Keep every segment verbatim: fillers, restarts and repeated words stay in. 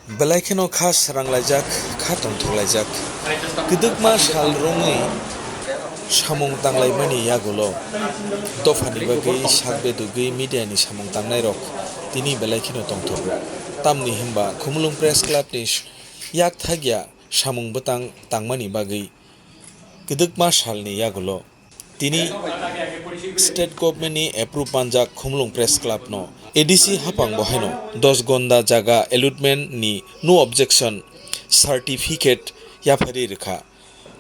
Belai kheno kha sranglaijak, kha tongthoklaijak. Kwdwkma sal rwngwi samung tanglaimani yagulo dophani bagwi sak bedugwi mediani samung tangnairok tini belai kheno tongthogo. Tamni hwnba Khumulwng Press Clubni yak thagya samung bwtang tangmani bagwi kwdwkma salni yagulo tini state government ni approve manjak Khumulwng Press Club no A D C hapang bo haino dos gonda jaga allotment ni no objection certificate yapharwi rwkha.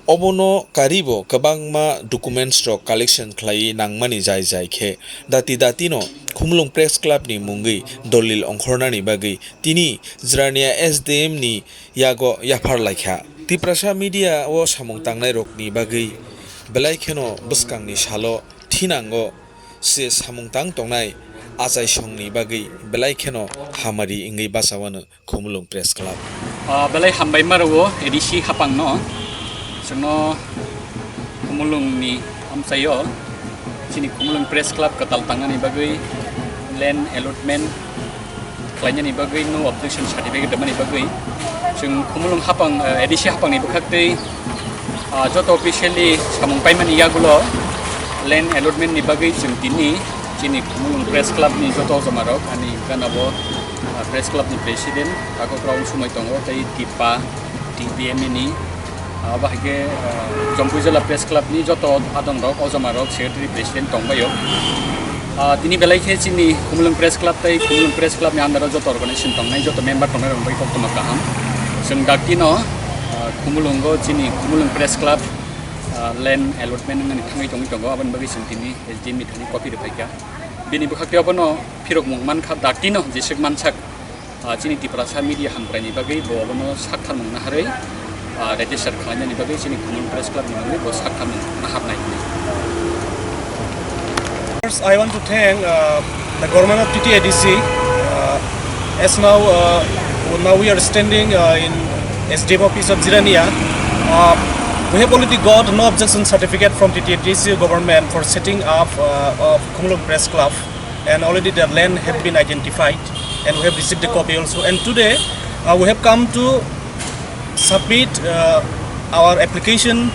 Obono karibo kwbangma documents rok collection khlaiwi nangmani jai jai khe dati dati no Khumulwng Press Club ni mungwi dolil ongkhornani bagwi tini Jirania S D M ni yago yaphar laikha. Tiprasa media o samung tangnai rokni bagwi belai kheno bwskangni salo thinango se samung tang tongnai achaisongni bagwi belai kheno hamari wngwi bachawano Khumulwng Press Club. Ah, belai hambai maro A D C hapangno, chwngno Khumulwngni amchaio chini Khumulwng Press Club kwtal tangnani bagwi, land allotment khlainani bagwi, no objection certificate rwmani bagwi chwng Khumulwng hapang, eh, A D C hapangni bwkhaktwi, ah, joto officially samung paimani yagulo land allotment ni bagwi chwng tini chini Khumulwng Press Club ni joto jomarok, ani ganabo, ah, Press Club ni president, takhuk rok sumai tongo, tei Tipa, T B M ni, ah, bahai khe, ah, Jampui Jila Press Club ni joto adong rok, ojoma rok, secretary, president tong bai o. Ah, tini belai khe chini Khumulwng Press Club tei Khumulwng Press Club ni under o joto organization tongnai, joto member tongnai rok bai koktwma kaham. Chwng dakti no, ah, Khumulwng o chini Khumulwng Press Club, ah, land allotment wngnani thangwi tongwi tongo, aboni bagwi chwng tini S D M ni thani copy rwphai kha. Bini bwkhak tei abono phirok mung man kha, dakti no jeswk man sak. Ah, chini Tiprasa media hamkraini bagwi bo abono saktharmung naharwi, ah, register khlainani bagwi chini Khumulwng Press Club ni bagwi bo saktharmung naharnai hwnwi. First, I want to thank, uh, the government of T T A D C. Uh, as now, uh, now we are standing, uh, in S D M office of Jirania. Uh, we have already got no objection certificate from T T A D C government for setting up, uh, of Khumulwng Press Club. And already the land have been identified, and we have received the copy also. And today, uh, we have come to submit, uh, our application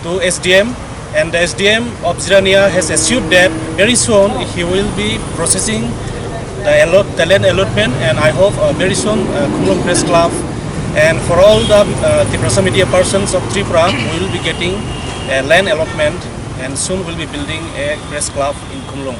to S D M, and the S D M of Jirania has assured that very soon he will be processing the allot-, the land allotment, and I hope, uh, very soon, uh, Khumulwng Press Club and for all the, uh, Tiprasa media persons of Tripura will be getting a land allotment, and soon will be building a press club in Khumulwng.